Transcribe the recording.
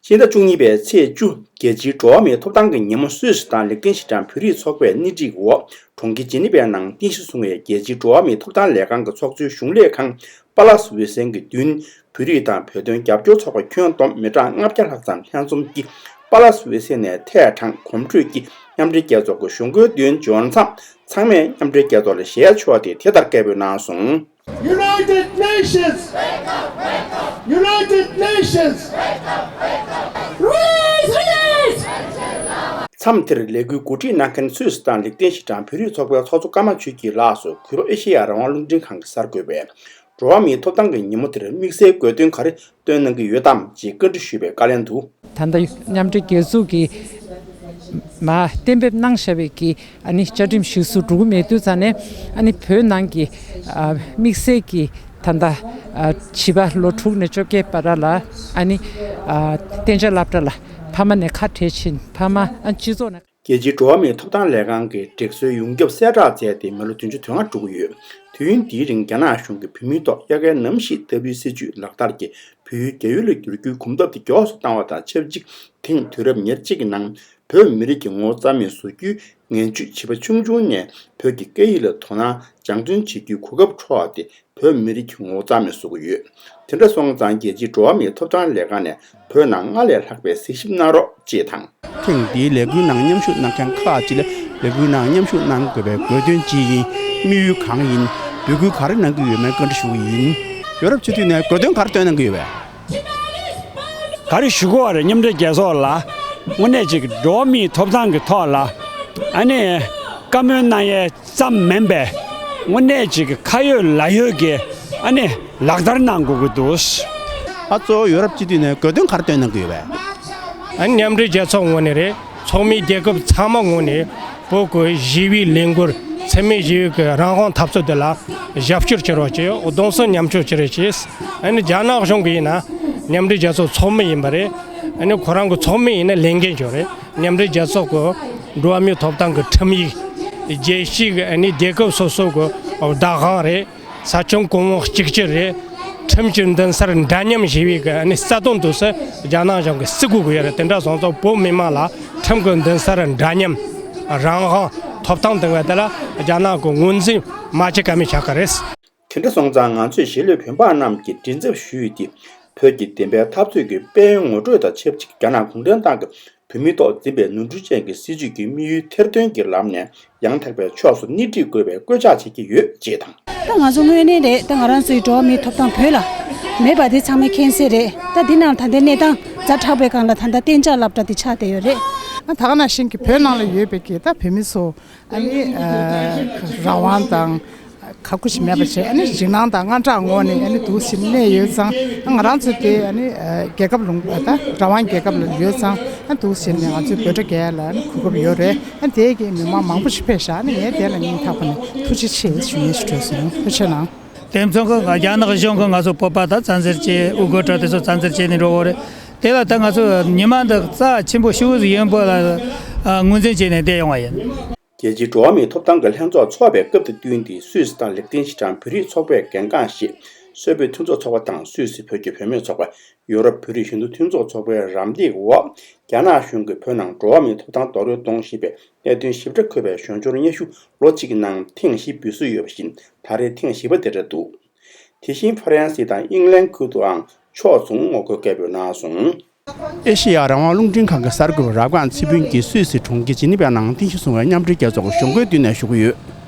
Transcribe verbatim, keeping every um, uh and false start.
ཕྱི་ཟླ་བཅུ་གཉིས་པའི་ཚེས་བཅུ། རྒྱལ་སྤྱིའི་འགྲོ་བ་མིའི་ཐོབ་ཐང་གི་ཉིན་མོ་སུད་སི་དང་ལིག་ཏེན་ཤི་ཊན་བོད་རིགས་ཚོགས་པས་སྣེ་ཁྲིད་འོག་གྲོང་ཁྱེར་ཇི་ནི་ཝའི་ནང་རྟེན་གཞི་བཟུང་བའི་རྒྱལ་སྤྱིའི་འགྲོ་བ་མིའི་ཐོབ་ཐང་ལས་ཁང་གི་ཚོགས་གཙོའི་གཞུང་ལས་ཁང་པ་ལ་སི་འོད་ཟེར་གྱི་མདུན། བོད་རིགས་དང་བོད་དོན་རྒྱབ་སྐྱོར་ཚོགས་པ་ཁྱོན་བསྡོམས་མི་གྲངས་ལྔ་བརྒྱ་ལྷག་ཙམ་ལྷན་འཛོམས་ཀྱིས་པ་ལ་སི་འོད་ཟེར་ནས་ཐད་དྲངས་གོམ་བགྲོད་ཀྱིས་མཉམ་འབྲེལ་རྒྱལ་ཚོགས་ཀྱི་གཞུང་སྒོའི་མདུན་འབྱོར་མཚམས། ཚང་མས་མཉམ་འབྲེལ་རྒྱལ་ཚོགས་ལ་ཞལ་ཕྱོགས་ཏེ་དེ་ལྟར་སྐད་འབོད་གནང་སོང་། United Nations! United Nations! Release! Release! མཚམས་དེར་ལས་འགུལ་གོ་སྒྲིག་གནང་མཁན་སུད་སི་དང་ལིག་ཏེན་ཤི་ཊན་བོད་རིགས་ཚོགས་པའི་ཚོགས་གཙོ་ཀརྨ་ཆོས་སྐྱིད་ལགས་སུ་གུ་རུ་ཨེ་ཤེ་ཡ་རང་དབང་རླུང་འཕྲིན་ཁང་གི་གསར་འགོད་པས། འགྲོ་བ་མིའི་ཐོབ་ཐང་གི་ཉིན་མོ་དེར་དམིགས་བསལ་དགོས་འདུན་ག་རེ་བཏོན་གནང་གི་ཡོད་དམ་ཅེས་བཀའ་འདྲི་ཞུས་པའི་བཀའ་ལན་དུ། ད་ལྟ་མཉམ་འབྲེལ་རྒྱལ་ཚོགས་ཀྱིས་མ་གཏན་འབེབས་གནང་བཞག་པའི་གི་ཨ་ནི་བཅའ་ཁྲིམས་གཞིར་བཟུང་འགྲོ་གི་མེད་དུས་ཙང་ནས། ཨ་ནི་བོད་ནང་གི་ཨ་དམིགས་བསལ་གྱི་ད་ལྟ་ཨ་བྱིས་པ་ལོ་དྲུག་ནས་བཅོ་བརྒྱད་བར་ལ་ཨ་ནི་ཨ་གཏན་འཇགས་སློབ་གྲྭ་ལ་ཕ་མ་ནས་ཁ་བྲལ་ཕྱིན། ཕ་མ་ཨ་སྤྱི་ཚོགས་ནས། རྒྱལ་སྤྱིའི་འགྲོ་བ་མིའི་ཐོབ་ཐང་ལས་ཁང་གིས་སྒྲིག་སྲོལ་ཡོངས་ཁྱབ་གསལ་བསྒྲགས་མཛད་དེ་མི་ལོ་བདུན་ཅུ་དོན་ལྔ་འགྲོ་གི་ཡོད། དུས་ཡུན་འདིའི་རིང་རྒྱ་ནག་གཞུང་གིས་བོད་མིའི་ཐོག་དབྱར་ཁའི་གནམ་གཤིས་ལྟ་བུའི་སྲིད་ཇུས་ལག་བསྟར་གྱིས་བོད་ཡུལ་རྒྱ་ཡུལ་ལ་བསྒྱུར་རྒྱུའི་གོམ་སྟབས་དེ་མགྱོགས་སུ་བཏང་བ་དང་ཆབས་ཅིག་དེང་དུས་རབས་ཉེར་གཅིག་གི་ནང་བོད་མི་རིགས་ཀྱི་ངོ་བོ་རྩ་མེད་བཟོ་རྒྱུའི་ངན་ཇུས་བྱིས་པ་ཆུང་ཆུང་ནས་བོད་ཀྱི་སྐད་ཡིག་ལ་དོ་སྣང་སྦྱང་བརྩོན་བྱེད་རྒྱུའི་གོ་སྐབས་འཕྲོག་པ་དེ་བོད་མི་རིགས་ཀྱི་ངོ་བོ་རྩ་མེད་བཟོ་གི་ཡོད། དེ་འདྲ་སོང་ཙང་རྒྱལ་སྤྱིའི་འགྲོ་བ་མིའི་ཐོབ་ཐང་ལས་ཁང་ནས་བོད་ནང་སྔར་ལས་ལྷག་པའི་གཟིགས་ཞིབ་གནང་རོགས་ཅེས་དང་། ཐེངས་འདིའི་ལས་འགུལ་ནང་མཉམ་ཞུགས་གནང་མཁན་ཁག་ཅིག་ལ་ལས་འགུལ་ནང་མཉམ་ཞུགས་གནང་དགོས་པའི་དགོས་དོན་ཅི་ཡིན། དམིགས་ཡུལ་གང་ཡིན། འབོད་སྐུལ་ག་རེ་གནང་གི་ཡོད་མེད་བཀའ་འདྲི་ཞུ་གི་ཡིན། ཡོ་རོབ་སྤྱི་འཐུས་ནས་དགོས་དོན་ག་རེ་བཏོན་གནང་གི་ཡོད་པས། ག་རེ་ཞུ་དགོས་པ་རེད། མཉམ་འབྲེལ་རྒྱལ་ཚོགས་ལ་དངོས་གནས་ཅིག་འགྲོ་བ་མིའི་ཐོབ་ཐང་གི་ཐོག་ལ་ཨ་ནི་བཀའ་མོལ་གནང་ཡས་ཙམ་མིན་པའི་དངོས་གནས་ཅིག་ཁ་ཡོད་ལག་ཡོད་ཀྱི་ཨ་ནི་ལག་བསྟར་གནང་དགོས་ཀྱི་འདུག་ཨ་གཙོ་བོ་ཡོ་རོབ་སྤྱི་འཐུས་ནས་དགོས་དོན་ག་རེ་བཏོན་གནང་གི་ཡོད་པས། ཨ་ནི་མཉམ་འབྲེལ་རྒྱལ་ཚོགས་ངོས་ནས་རེད། ཚོགས་མི་རྒྱལ་ཁབ་ཚང་མ་ངོས་ནས་བོད་ཀྱི་ཞི་བའི་ལས་འགུལ། འཚེ་མེད་ཞི་བའི་གི་རང་དབང་འཐབ་རྩོད་དེ་ལ་རྒྱབ་སྐྱོར་བྱེད་རོགས་བྱེད། གདུང་སེམས་མཉམ་སྐྱོད་བྱེད་རོགས་བྱེད། ཨ་ནི་རྒྱ་ནག་གཞུང་གི་ཡིན་ན་མཉམ་འབྲེལ་རྒྱལ་ཚོགས་ཚོགས་མི་ཡིན་པ་རེད། ཨ་ནི་ཁོ་རང་གི་ཚོགས་མི་ཡིན་ན་ལས་འགན་ཅིག་ཡོད་རེད། མཉམ་འབྲེལ་རྒྱལ་ཚོགས་ཀྱི་འགྲོ་བ་མིའི་ཐོབ་ཐང་གི་ཁྲིམས་ཡིག་རྒྱལ་སྤྱིའི་གི་ཨ་ནི་རྒྱལ་ཁབ་སོ་སོ་གི་བདག་དབང་རེད། ས་ཁྱོན་གོང་འོག་གཅིག་གྱུར་རེད། ཁྲིམས་ཀྱི་མདུན་སར་འདྲ་མཉམ་ཞེས་པའི་གི་ཨ་ནི་རྩ་དོན་དུ་སུ་རྒྱ་ནག་གཞུང་གིས་བརྩི་དགོས་ཀྱི་ཡོད་རེད། དེ་འདྲ་སོང་ཙང་བོད་མི་མང་ལ་ཁྲིམས་ཀྱི་མདུན་སར་འདྲ་མཉམ། རང་དབང་། ཐོབ་ཐང་དེ་འདྲ་དེ་ལ་རྒྱ་ནག་གི་ངོས་འཛིན་མ་བྱེད་ཀ་མེད་ཆགས་ཀྱི་རེད། དེ་འདྲ་སོང་ཙང་ང་ཚོས་གཞིས་ལུས་བོད་འབངས་རྣམས་ཀྱིས་མགྲིན་ཚབ་ཞུས་ཏེ། བོད་ཀྱི་བདེན་པའི་འཐབ་རྩོད་ཀྱི་དཔལ་ཡོན་ངོ་སྤྲོད་དང་ཆབས་ཅིག་རྒྱ་ནག་གུང་ཁྲན་ཏང་གི་བོད་མིའི་ཐོག་འཛིན་པའི་ནོར་འཁྲུལ་ཅན་གྱི་སྲིད་བྱུས་ཀྱི་དམིགས་ཡུལ་ཐེར་འདོན་གྱི་ལམ་ནས་ཡང་དག་པའི་ཕྱོགས་སུ་སྣེ་ཁྲིད་དགོས་པའི་བཀོད་ཁྱབ་བྱེད་ཀྱི་ཡོད་ཅེས་དང་། ད་ང་ཚོ་དངོས་གནས་རེད། ད་ང་རང་ཚོའི་འགྲོ་བ་མིའི་ཐོབ་ཐང་བོད་ལ་མེད་པ་དེ་ཚང་མས་མཁྱེན་གསལ་རེད། ད་འདི་ནང་ད་ལྟའི་གནས་སྟངས་ཛ་དྲག་པའི་སྒང་ལ་ད་ལྟ་གཏན་འཇགས་སློབ་གྲྭ་དེ་ཆགས་བསྡད་ཡོད་རེད། ད་ག་ནང་བཞིན་གྱི་བོད་ནང་ལ་ཡོད་པའི་གི་ད་བོད་མི་ཚོ་ཨ་ནི་ཨ་རང་དབང་དང་ཁག་ཁུར་ཞིག་མེད་པ་བྱས། ཨ་ནི་འཇིགས་སྣང་དང་དངངས་སྐྲག་ངོས་ནས་ཨ་ནི་འདུག་སེ་གནས་ཡོད་ཙང་། ང་རང་ཚོ་དེ་ཨ་ནི་ཨ་རྒྱལ་ཁབ་ལུང་པ་ད་རང་དབང་རྒྱལ་ཁབ་ལ་ཡོད་ཙང་། ཨ་འདུག་སེ་ནས་ང་ཚོས་འབོད་སྒྲ་རྒྱག་ཡ་ལ་ཨ་ནི་གོ་སྐབས་ཡོད་རེད། ཨ་དེ་གི་མི་མང་མང་པོ་ཞིག་ཕེབས་ཤག་ཨ་ནི་ངས་དེ་ལ་སྙིང་ཐག་པ་ནས་ཐུགས་རྗེ་ཆེ་ཞུ་སྙིང་ཞིག་འདོད་སོང་། ཐུགས་རྗེ་གནང་། དེ་མཚུངས་ཀྱི་རྒྱ་ནག་གཞུང་གིས་ང་ཚོ་བོད་པ་ད་བཙན་འཛུལ་བྱས། དབུ་དགོད་བྲལ་དེ་ཚོ་བཙན་འཛུལ་བྱས་ནས་འགྲོ་གི་རེད། དེ་ལ་ད་ང་ཚོ་ཉི་མ་འདི་རྩ་ཆེན་པོ་ཞེ་པོ་ཟིག་ཡིན་པ་ལ་ཨ་ངོས་འཛིན་བྱས་ནས་བསྡད་ཡོང་བ་ཡིན། རྒྱལ་སྤྱིའི་འགྲོ་བ་མིའི་ཐོབ་ཐང་གི་ལྷན་ཚོགས་འཚོགས་པའི་སྐབས་དང་བསྟུན་ཏེ། སུད་སི་དང་ལིག་ཏེན་ཤི་ཊན་བོད་རིགས་ཚོགས་པས་རྒྱལ་ཁང་བཞི། སུད་བོད་མཐུན་ཚོགས་ཚོགས་པ་དང་སུད་སི་བོད་ཀྱི་བུད་མེད་ཚོགས་པ། ཡོ་རོབ་བོད་རིགས་གཞོན་ནུ་མཐུན་ཚོགས་ཚོགས་པའི་རམ་འདེགས་འོག་རྒྱ་ནག་གཞུང་གིས་བོད་ནང་འགྲོ་བ་མིའི་ཐོབ་ཐང་རྡོག་རོལ་གཏོང་བཞིན་པའི་གནད་དོན་ཞིབ་ཕྲ་འཁོད་པའི་ཞལ་འབྱོར་སྙན་ཞུ་ལོ་གཅིག་གི་ནང་ཐེངས་བཞི་འབུལ་སྲོལ་ཡོད་པ་བཞིན། ད་རེས་ཐེངས་བཞི་པ་དེ་རེད་འདུག་དེ་བཞིན་ཧྥ་རན་སི་དང་ཨིང་ལན་ཁུལ་དུའང་ཕྱོགས་མཚུངས་ངོ་རྒོལ་སྐད་འབོད་གནང་སོང་། ཨེ་ཤེ་ཡ་རང་དབང་རླུང་འཕྲིན་ཁང་གི་གསར་འགོད་པ་རབ་སྒང་ཚེ་ཕུན་གྱིས་སུད་སི་གྲོང་ཁྱེར་ཇི་ནི་ཝའི་ནང་རྟེན་གཞི་བཟུང་བའི་མཉམ་འབྲེལ་རྒྱལ་ཚོགས་ཀྱི་གཞུང་སྒོའི་མདུན་ནས་ཞུ་གི་ཡོད།